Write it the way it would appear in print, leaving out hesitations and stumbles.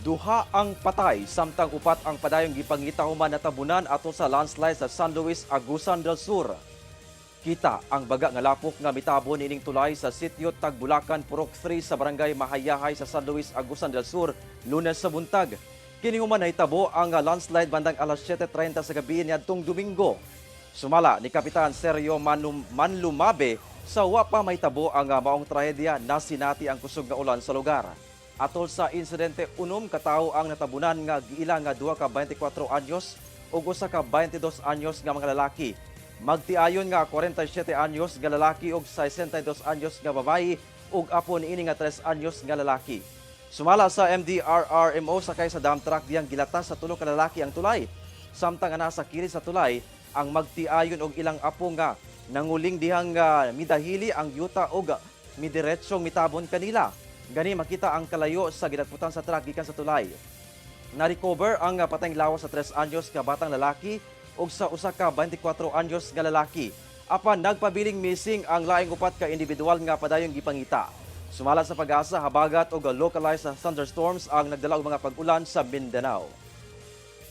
Duha ang patay samtang upat ang padayong gipangita human natabunan atol sa landslide sa San Luis, Agusan del Sur. Kita ang baga nga lapok nga mitabon niining tulay sa sitio Tagbulakan, Purok 3 sa Barangay Mahayahay sa San Luis, Agusan del Sur, Lunes sa buntag. Kini human nahitabo ang landslide bandang alas 7:30 sa gabi niadtong Domingo. Sumala ni Kapitan Sergio Manlumabe, sa wa pa mahitabo ang maong trahedya, nasinati ang kusog nga ulan sa lugar. Atol sa insidente, 6 ka tawo ang natabunan nga giila nga 2 ka 24 anyos ug 1 ka 22 anyos nga mga lalaki. Magtiayon nga 47 anyos nga lalaki ug 62 anyos nga babayi ug apo niini nga 3 anyos nga lalaki. Sumala sa MDRRMO, sakay sa dump truck diyang gilatas sa tulo ka lalaki ang tulay. Samtang ana sa kilid sa tulay ang magtiayon og ilang apo nga nanguling dihang midahili ang yuta og midiretsong mitabon kanila. Gani makita ang kalayo sa gidagputan sa truck gikan sa tulay. Na-recover ang patayng lawas sa 3 anyos nga batang lalaki ug sa usa ka 24 anyos nga lalaki. Apan nagpabiling missing ang laing upat ka individual nga padayong gipangita. Sumala sa PAGASA, habagat og localized thunderstorms ang nagdala og mga pag-ulan sa Mindanao.